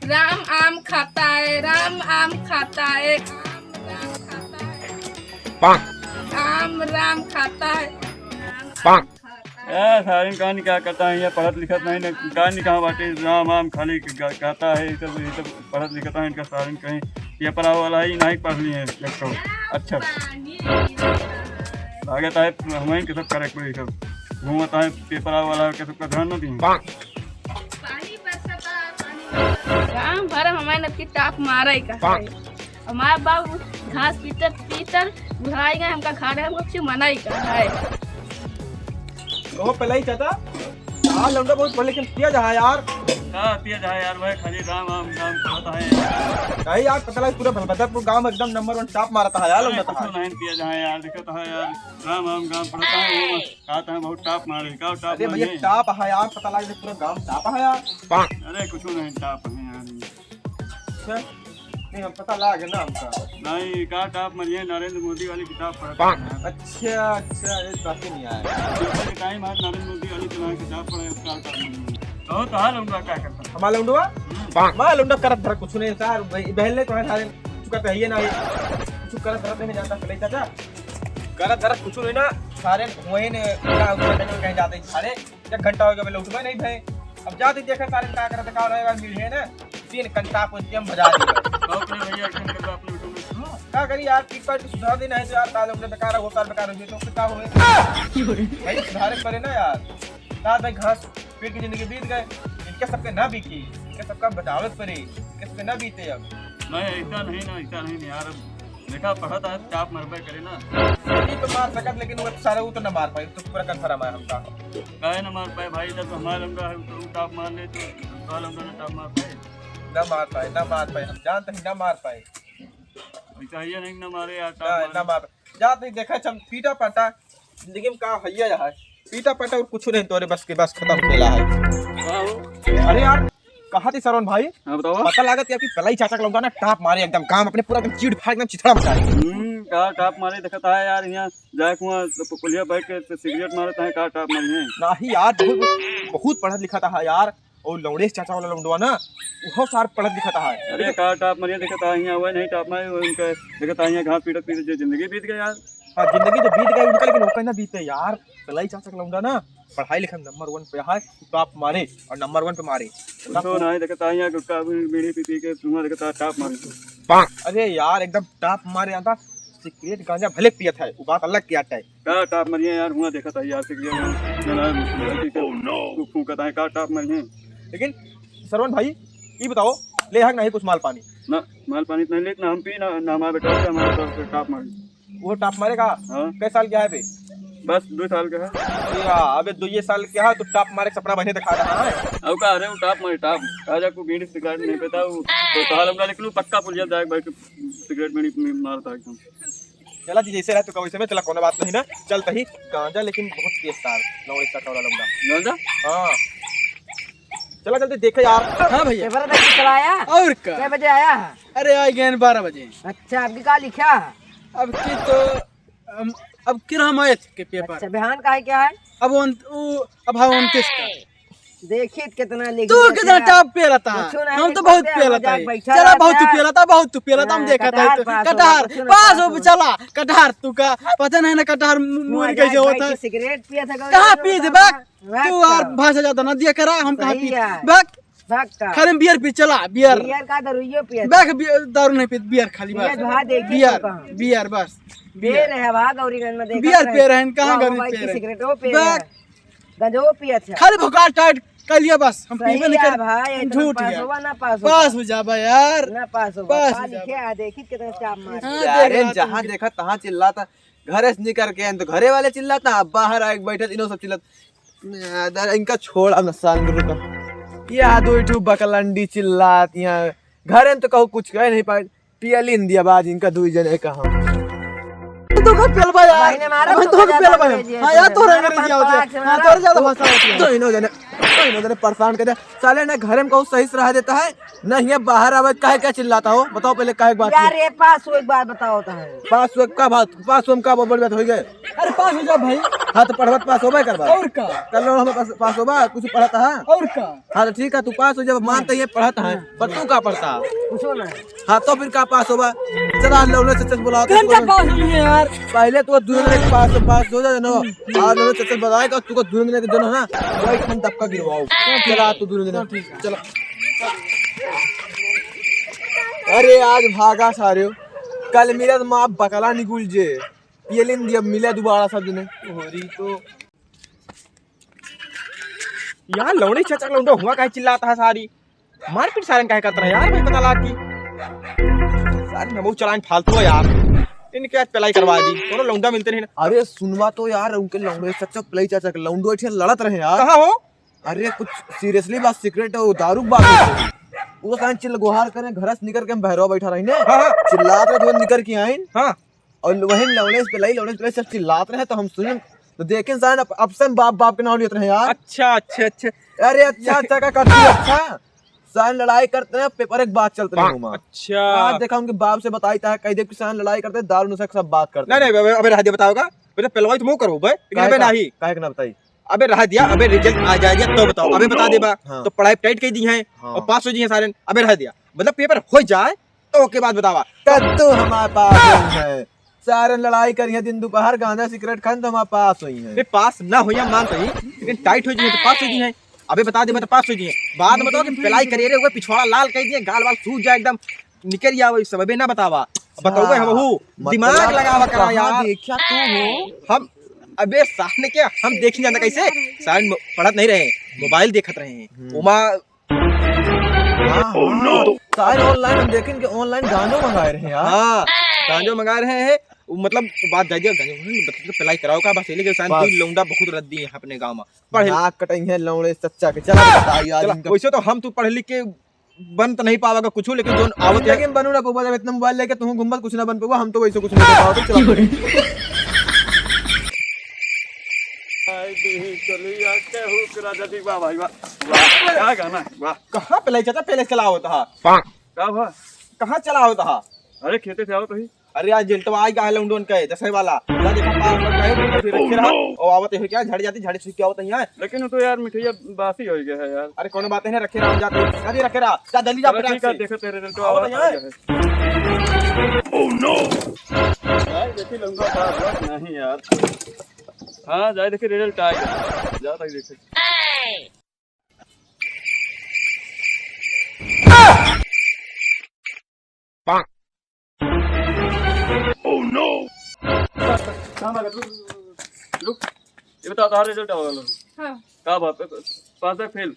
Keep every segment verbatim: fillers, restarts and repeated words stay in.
राम आम खाता है, राम आम खाता है, आम राम खाता है, आम राम खाता है, आम राम खाता है। ए, सारिन कहानी का करता है, ये पढ़त लिखत नहीं न, कहानी कहाँ बाटे, राम आम खाली ग-, कहता है, ये सब, ये सब पढ़त लिखत है, इनका सारिन कहीं पेपर आवे वाला है, ये नहीं पढ़ लिए हैं, एक तो। अच्छा। लागत है, हमें के सब करे कोई सब। घूमत है, पेपर आवे वाला है, के सबका ध्यान न दी। पानी बरसता, पानी बरसता। गाँव भर में हमारे नब की टाप मारा ही का है। हमारे बाबू घास पीटर पीटर बुढ़ाई गए, हमका खाने हमको कुछ मना ही का है। कहो पहले ही चाचा, हाँ लौंडा बहुत पढ़ लिखे तेज है यार। का तेज है यार, वह खाली राम राम राम करता है यार। नहीं यार, पता लगा पूरा बलभद्रपुर गांव में एकदम नंबर वन टाप मारता है यार, अरे लौंडा कुछ था। नहीं तेज है यार, दिखता है यार, राम राम राम पढ़ता है, वो मस्त कहता है बहुत टाप मारे, का टाप अरे भैया मारे? टाप है यार, पता लगा पूरा गांव टाप है यार। अरे कुछ नहीं टाप है यार। अच्छा, नहीं, हम पता लागे ना हमका। नहीं, का टाप मरिए, नरेंद्र मोदी वाली किताब पढ़त है। अच्छा, अच्छा, ये बात ही नहीं आया। पेपर के टाइम आज नरेंद्र मोदी वाली चला किताब पढ़े, उसका टाप मरिए। कहो तो हाल उनका क्या करता? हमारा लौंडवा? हम्म। हमारा लौंडवा करत धरत कुछ नहीं सार, बह-, बहले तो है सारे, चुका तो है ये ना, ये कुछ करत धरत नहीं जाता, चले चाचा। करत धरत कुछ नहीं ना, सारे वही ने, क्या, कहीं जाते सारे। एक घंटा हो गया, मैं लौटबे नहीं भए। अब जाते देखे सारे का करत, का रहे, मिल है ना, तीन घंटा को एकदम बजा दिया। कहो अपने भैया, एकदम करवा अपने बेटों में सुनो। का करी यार, पीट पाट के सुधार देना है तो यार, काल हमने बेकार हो, साल बेकार हो गए, तो फिर का होए? भाई, सुधारे पड़े ना यार। साल भाई घास पीट के जिंदगी बीत गए, इनके सबके ना बीती, इनके सबका बचावे पड़े, इनके सबके ना बीते अब। नहीं, ऐसा नहीं ना, ऐसा नहीं ना यार, अब देखा, पढ़त है, टाप मरबे करे ना। ये तो मार सकत, लेकिन वो सारे वो तो ना मार पाए, तो पूरा कन्फर्म है हमका। काहे ना मार पाए भाई, जब हमारे लौंडा है, तो टाप मार ले, तो हमारे लौंडा ना टाप मार पाए। ना मार पाए, ना मार पाए, हम जानते हैं ना मार पाए। ऐसा ही नहीं ना मारे यार, टाप ना, मार। ना मार पाए। जा तू देखा, हम पीटा पाटा, जिंदगी में का हैया है, पीटा पाटा और कुछ नहीं, तोरे बस के बस खत्म खेला है। का हो? अरे यार, कहाँ थी सरवन भाई? हाँ, बताओ। पता लागत कि आपकी पलाई चाचा का लौंडा ना टाप मारे एकदम, काम अपने पूरा एकदम चीड़ फाड़ एकदम चिथड़ा मचा दे। हम्म, का टाप मारे देखता है यार, यहाँ जाए कुआं तो पुलिया बैठ के तो सिगरेट मारत है, का टाप मारे हैं? नहीं यार, बहुत, बहुत पढ़त लिखत है यार, और लौंडेश चाचा वाला लौंडवा ना, वो सार पढ़त लिखत है। अरे का टाप मारे देखता है यहाँ, वह नहीं टाप मारे, वो उनका देखता है यहाँ घास पीटत पीटत जो जिंदगी बीत गई यार। हाँ, जिंदगी तो बीत गई उनका, लेकिन वो कहना बीते यार, पलाई चाचा का लौंडा ना, पढ़ाई लिखाई में नंबर वन पे है, टाप मारे और नंबर वन पे मारे। कुछो नहीं, देखता है यहाँ गुटखा, बीड़ी पी पी के, धुआं देखता है, टाप मारे। अरे यार, एकदम टाप मारे आता, सिगरेट गांजा भले पियत है, वो बात अलग की आटा है। का टाप मारिए यार, हुआ देखता है यार, सिगरेट गांजा पी के फू-, फूंकता है, का टाप मारिए। लेकिन सरवन भाई, ये बताओ, ले हक नहीं कुछ माल पानी? ना, माल पानी तो नहीं लेत, ना हम पी, ना, ना हमारा बेटा, हमारा बेटा टाप मारी। वो टाप मारेगा? हाँ। कै साल का है बे? बस दो साल का है। या, अबे दो ये साल का है तो टाप मारे के सपना बने दिखा रहा है। अब का, अरे वो टाप मारे टाप, कहा जा को बीड़ी सिगरेट नहीं पीता वो, तो कहा लगा, लेकिन वो पक्का पुलिया जाए भाई, सिगरेट बीड़ी मारता एकदम। चला जी, जैसे रहे तो कहो, इसे में चला, कोनो बात नहीं ना, चलता ही गांजा, लेकिन बहुत तेज तार, लौड़े का टोला लौंडा। गांजा? हाँ। चला जल्दी देखे यार। हाँ भैया। पेपर देख के चला आया? और का? कै बजे आया है? अरे, आ गए बारह बजे। अच्छा, आपकी का लिखा है? अब की तो, अम, अब की रहमायत के पेपर। अच्छा, बिहान का है, क्या है? अब उन-, उ-, अब है उनतीस का। देखिए कितना लिख तू दिया कितना तेरा। टॉप पे रहता है। कुछ नहीं हम तो लिख बहुत सकते, पे हम रहता है। बैठा चला, बहुत रहता तू है। पे रहता, बहुत तू पे रहता, हम हाँ, देखा था कटहर तू। पास होगा, कटहर कुछ नहीं पास हो, पास होगा। चला, कटहर तू का। पता नहीं ना कटहर मु-, मुड़ वहाँ कैसे जाके होता बैठ है। के सिगरेट पिया था, कहाँ गाँव पी में दे, बा? बक। भाग तू का। और भाषा ज्यादा ना दिया करा, हम कहाँ सही पी है। बक। भाग का। खाली हम बियर पी, चला, बियर। बियर का दारूइयो पिया था। बक, बियर, दारू नहीं पी, बियर खाली पिया बस। था, देखिए बियर, तो कहाँ। बियर बस। बियर। पिए रहे, वहाँ गौरीगंज में देखत बियर रहे। पिए रहे, कहाँ वहाँ गौरी मोबाइल पिए की रहे? सिगरेटो पिए बक। रहे। गंजो पियत है। खाली भुखार टाइट कर लिया बस, हम सही पीबे नहीं है कर। भाई, इतना झूठ पास है। होगा ना पास होगा। पास हो जाबा यार। ना पास होगा। पास का हो लिखे जाबा। आ, देखी कितना चाप मार। हाँ, अरे देख रहा जहाँ तू। देखा तहाँ चिल्लाता, घरे से निकर के आए तो घरे वाले चिल्लाता, अब बाहर आए बैठे इन्हों सब चिल्लाता। यार, इनका छोड़, अब नसान गुरु का। ये आ दो ठू बकलंडी चिल्लात यहाँ। घरे में तो कहूँ कुछ कह नहीं पाए। पियलिन दिया बाज इनका दुई जने का हम। तो का पेलबा यार। भाई ने मारा, हम तो तो का ज्यादा पेलबा। अंग्रेजी है हाँ यार, तोरे। तोरे मारा अंग्रेजी आवत है। पाँच हाँ, मारा। तोरे ज्यादा भाषा आवत है। तो इन्हों जने। इन्होंने परेशान कर दिया। साले ना घरे में कहूँ सही से रहा देता है, ना ये बाहर आवे, काहे क्या चिल्लाता हो? बताओ पहले काहे बात यार, है? ये पास हो, एक बात बताओ तो है। पास हो का बात, पास हो में का बड़ बात हो गए? अरे पास हो जा भाई। हाँ तो पढ़वत पास होबे करबा। और का? कल हम पास, पास होबा, कुछ पढ़ता है? और का? हाँ तो ठीक है, तू पास हो जा, मानते ही पढ़ता है, पर तू का पढ़ता है? कुछो नहीं। हाँ तो फिर का पास होबा? चला लौंडे से चल बुलाओ। कौन सा पास होइहैं यार? पहले तो दुनो जने के पास, पास हो जा ना। आज लौंडे से चल बुलाए तो तू को दुनो जने के जनो ना, वही तुम टपका गिरवाओ। चला तू दुनो जने। चला। अरे आज भागा सारे, कल मिला तो माँ बकला निकुल जे, पिए लेन दिया, मिला दोबारा सब जने। होरी तो यार लौंडे चाचा लौंडो हुआ काहे चिल्लाता है सारी, मारपीट सारन काहे करता है यार, भाई पता लाग की। सारे नमो चलान फालतू है यार, इनके आज पिलाई करवा दी, कोनो लौंडा मिलते नहीं ना। अरे सुनवा तो यार, उनके लौंडे चाचा पिलाई चाचा के लौंडो ऐसे लड़त रहे यार। कहाँ हो? अरे कुछ seriously बात, secret है, वो दारू की बात है। वो सारे चिल्ला गुहार करें, घर से निकर के हम बहरवा बैठा रही ने। हाँ, हाँ। चिल्लात रहे तो निकर के आइन। हाँ। और वही लौड़े से पिलाई, लौड़े से पिलाई सब चिल्लात रहे तो हम सुने तो देखें सारे अप-, अब से हम बाप बाप के नाम लेते रहे यार। अच्छा, अच्छा, अच्छा। अरे अच्छा, अच्छा का करती अच्छा। सारे लड़ाई करते रहे, paper एक बात चलते रहे हुआ। अच्छा। आज देखा उनके बाप से बताई था, कह दे कि सारे लड़ाई करते, दारू नशा के सब बात करते नहीं, रहे। नहीं, अबे, अबे रह दे बताओगा, बेटा पिलवाई तो मुँह करो बे, लेकिन काहे अबे का? नहीं। काहे के ना बताई? अबे रह दिया, अबे result आ जाए दिया तो बताओ, अबे बता देबा। हाँ। तो पढ़ाई tight कह दी है हाँ। और पास हो जी है सारे, अबे रह दिया, मतलब paper हो जाए तो ओके बात बतावा। तब तो हमारे पास है। सारे लड़ाई करिए दिन दोपहर, गांजा सिगरेट खान तो हमारे पास हुई है। बे पास ना होइया मान तो ही, लेकिन tight हो जी है तो पास हो जी है। अबे बता देबा तो पास हो जी है। बाद में बताओ कि पिलाई करिए रे, वो पिछवाड़ा लाल कह दिए, गाल वाल सूज जाए एकदम, निकल जाओ, ये सब अबे ना बतावा। बताओ बे हम हूँ, मतलब दिमाग लगावा करा कहाँ यार। देखा तू हो? हम अबे सामने के हम देखी जाता कैसे? सारे मो-, पढ़त नहीं रहे, mobile देखत रहे हैं। हम्म। उमा हाँ, हाँ। सारे online हम देखें कि online गांजो मंगाए रहे हैं यार। हाँ, गांजो मंगाए रहे हैं। वो मतलब बात जाए दिया, गांजो मंगाए, मतलब तो पिलाई कराओ का बस, ये लेके सारे बस। दो लौंडा बहुत रद्दी है अपने गांव में। पढ़ नाक कटाई है लौंडे सच्चा के। चला बताइए आज चला, इनका। वैसे तो हम तू पढ़ लिख के बन तो नहीं पावेगा कुछ, लेकिन जोन आवत है। लेकिन बनू ना पउबा, जब इतना mobile लेके तुम घूमत कुछ ना बन पउबा, हम तो वैसे कुछ नहीं कर पाओ, तो चलो। आई दी चली यार, के हुक राजा जी, वाह भाई वाह। वाह, क्या गाना, वाह। कहाँ पे ले जाता, पहले चला होता है। का भा? कहाँ चला होता है? अरे खेते से आओ तो ही। अरे आज जेंटवा आई गा है लौंडोन के, दसवीं वाला। जा देखा पास कर गए, तो फिर रखे रहा। ओ, आवत है क्या? झड़ जाती, झड़ छुई के आवत है यहाँ। लेकिन वो तो यार मिठैया बासी हो गया है यार। अरे कोनो बात नहीं, रखे रहा, हम जाते हैं। जा दे, रखे रहा। जा जल्दी जा, चलो फटाक ठीक है, से। देखो तेरे तो आवत है। Oh no! यार देखी लौंडा का आवत नहीं यार। हाँ, जाए देखी result आ गया। जा तक देखी। Oh no! कहाँ भागत? रुक, रुक, रुक। ये बताओ, तुम्हारा result क्या होगा? हाँ। का बात है? पास है, फेल?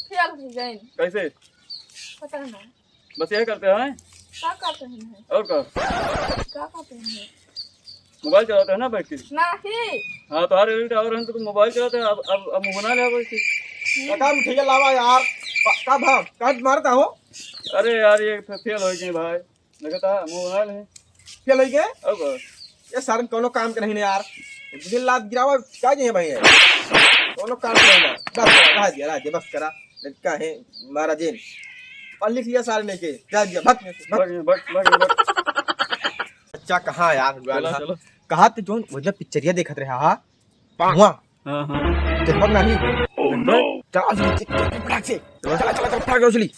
फेल हो गए। कैसे? पता ना। बस यही करते हैं? का करते हैं? और का? का करते हैं? मोबाइल चलाते हैं ना बैठ के? नहीं। हाँ, तो हर एक और हम तो मोबाइल चलाते हैं, अब, अब, अब मुँह बना ले बैठ के। हम्म। का मिठैया लावा यार? का, का भाव? का मारता हो? अरे यार, ये फे-, फेल हो गए भाई। देखता, मुँह बना ले। फेल हो गए? अब ये सारन कोनो काम के नहीं ना यार। दिन रात गिरावा, का जे भाई है? कोनो काम के नहीं ना। बस करा, रह दिया, रह दिया, बस करा। लड़का है, मारा जेन। पढ़ लिख लिया सारे लेके, जा दिया, भाग यहाँ से, भाग। भाग, भाग, भाग, भाग। बच्चा कहाँ यार, चलो, चलो। कहा तो जोन, मतलब, पिक्चरिया देखत रहा, हाँ? हुआ? हाँ, हाँ। देखबक नहीं? Oh no! चला, चला, चला, चला, फटाक से। चला, चला, चला, फटाक से, चली।